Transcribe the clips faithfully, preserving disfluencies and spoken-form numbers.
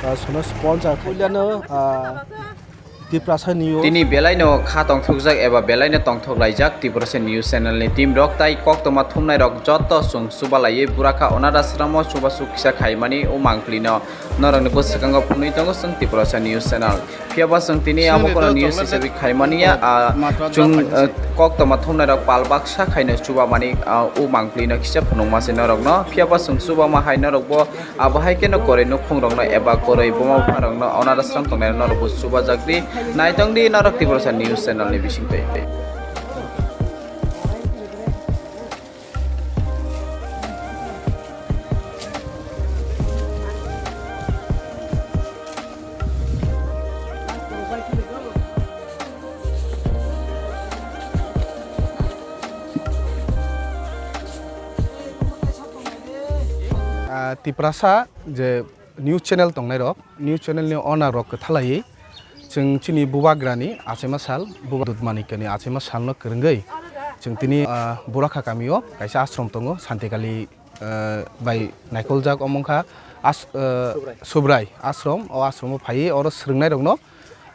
Ah, sono sponsor khailiano, ah, Tiprasa News. Tini belaino kha tongthokjak eba belaino tongthok laijak Tiprasa News channel ni team rok tai koktoma thumnai rok joto chwng chuba laiwi burakha onada sramo chubachu kisa khaimani o mangpili no norok ni bwskango phunui tongo chwng Tiprasa News channel. Phiya ba chwng tini abo kono news hisabe khaimani ya, ah, chwng, ah, koktoma thumnai rok pal baksa khaino chuba mani, ah, o mangpili no kisa phunukma se norok no. Phiya ba chwng chuba ma hai norok bo abo hai kheno koroi nukhung rok no eba koroi buma bupha rok no onada srang tongnai norok bo chuba jak di. Naitong di norok Tiprasa News channel ni bising twi. Ah, Tiprasa je news channel tongnai rok, news channel ni owner rok kwthalaiwi chwng chini bubagrani achaima sal, buba Dudmanikani achaima salno kwrwngwi chwng tini, ah, Burakha kamio kaisa ashram tongo, Santikali, ah, bai naikoljak omo wngkha as-, ah, Subrai ashram, o ashramo phaiwi oro swrwngnairokno,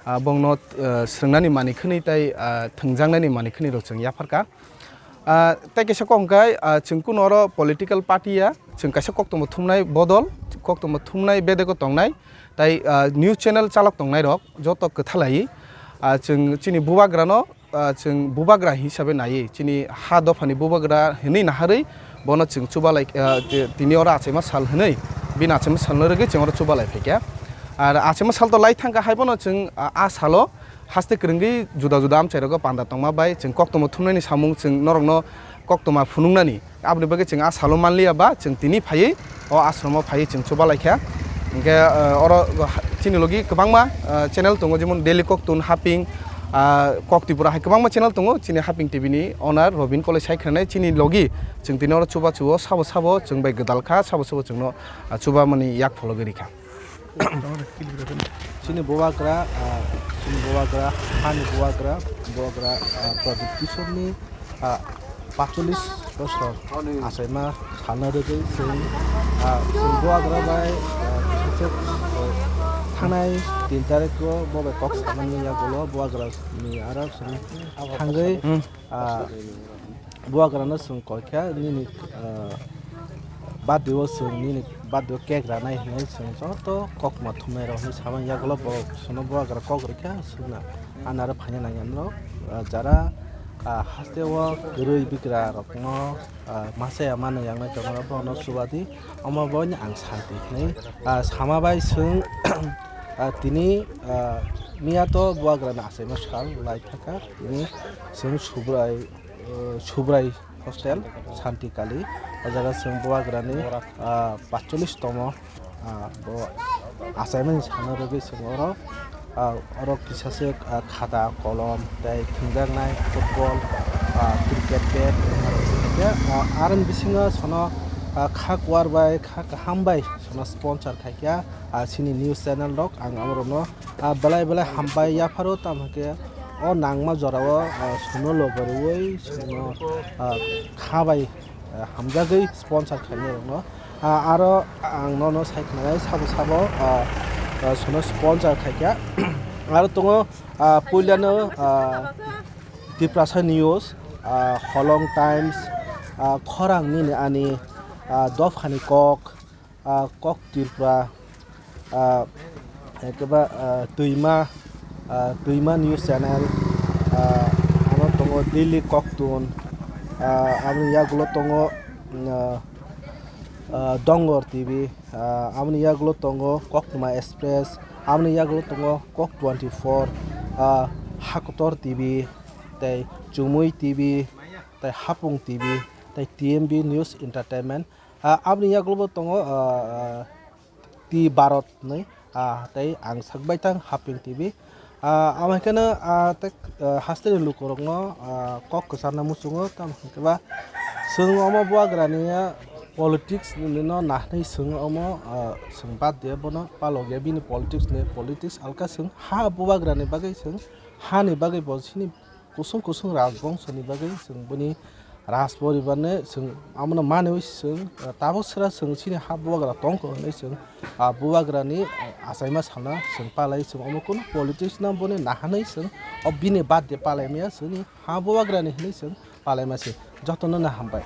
ah, bongno, ah, swrwngnani manwi khwnwi tei, ah, thwngjaknani manwi khwnwi rok chwng yapharkha. Ah, tei kaisa kok hwnkhe, ah, chwng kunu oro political party ya, chwng kaisa koktwma thumnai bodol, koktwma thumnai bedego tongnai, tai, ah, news channel chalok tongnai rok joto kwthalai, ah, chwng chini bubagrano, ah, chwng bubagra hisabe naiwi, chini ha dophani bubagra hinwi naharwi bono chwng chubalai, ah, ti-, tini oro achaima sal hinwi, bini achaima salno rwgwi chwng oro chubalai phaikha. Ar achaima sal to lai thangkha, haibono chwng, ah, a salo haste kwrwngwi juda juda amchairogo panda tongma bai chwng koktwma thumnaini samung chwng norokno koktwma phunuknani. Aboni bagwi chwng a salo manliya ba chwng tini phaiwi o asromo phaiwi chwng chubalaikha. Hinkhe, eh, oro ha-, chini logi kwbangma, eh, channel tongo, jemon Daily Koktun, Haping, ah, Kok Tripura hai kwbangma channel tongo. Chini Haping T V ni owner Robin Koloi sai khwnanai chini logi chwng tini oro chubachu o sabo sabo chwng bai gwdalkha, sabo sabo chwngno, ah, chubamani yak phologwi rikha. Chini bubagra, ah, chini bubagra, hani bubagra, bubagra, ah, Pradip Kishorni, ah, paitalish bosor achaima salna rwgwi chwng, ah, chwng bubagra bai, ah, kisa, ah, thangnai tin tarikh o bo bai kok samani yagulo bubagrani aro chwng thangwi, ah, bubagrano chwng koikha nini, ah, birthday o chwng nini birthday o cake ranai hinwi chwng joto koktwma thumnai rok hinwi samani yagulo borok chwngno bubagra kok rikha chwngno anaro phaina nangya norok, ah, jara, ah, haste o kwrwi bigra rokno, ah, masa ya mano yangnai tongo bono chubadi omo boino ang santi hinwi, ah, sama bai chwng, ah, tini, ah, miya to bubagrano achaima sal lai thaka tini chwng Subrai, uh, Subrai hostel, Santi Kali. O jaga chwng bubagrani, uh, paitalish tomo, uh, bo achaimani sana rwgwi chwng oro, uh, oro kisa se, uh, khata, kolom, tei thwngjaknai football, uh, cricket bat, tei, uh, aroni bisingo sono, uh, kha kuar bai, kha kaham bai sono sponsor khaikha, uh, chini news channel rok. Ang amorokno, ah, belai belai hambai yapharo, tamo hwnkhe o nangma jorao, ah, chwngno logi rwui chwngno, ah, kha bai, ah, hamjagwi sponsor khainai rokno. Ah, aro ang nono sai khwnanai sabo sabo, ah, ah, chwngno sponsor khaikha. Aro tongo, ah, puilano, ah, Tiprasa News, ah, Holong Times, ah, Khorang Nini Ani, ah, Dophani Kok, ah, Kok Tripura, ah, ekeba, ah, Twima, ah, Twima News Channel, ah, abo tongo Daily Koktun, ah, aboni yagulo tongo, ah, ah, Dongor T V, ah, aboni yagulo tongo Koktwma Express, aboni yagulo tongo Kok twenty four, ah, Hakotor T V, tei Chumui T V, tei Hapung T V, tei T M B News Entertainment. Ah, aboni yagulo bo tongo, ah, ah, T Bharat hinwi, ah, tei ang sak baithang Haping T V. Ah, amo hai kheno, ah, tei, ah, hasteni lukurokno, ah, kok kwcharna muchungo, tamo hwnkhe ba chwng omo bubagrani politics no nahnai chwng omo, ah, chwng bad de bono palokya bini politics ni politics alka chwng ha bubagrani bagwi chwng hani bagwi bo chini kusung kusung rajbongso ni bagwi chwng bini Raj poribar ni chwng amo no manwi chwng, ah, tabuk sra chwng chini ha bubagra tongkha hwnwi chwng, ah, bubagra ni, ah, achaima sana chwng palai chwng omo kunu politics no boni nahanwi chwng o bini birthday palai maya chwngni ha bubagra ni hwnwi chwng palai ma se jotono no hambai.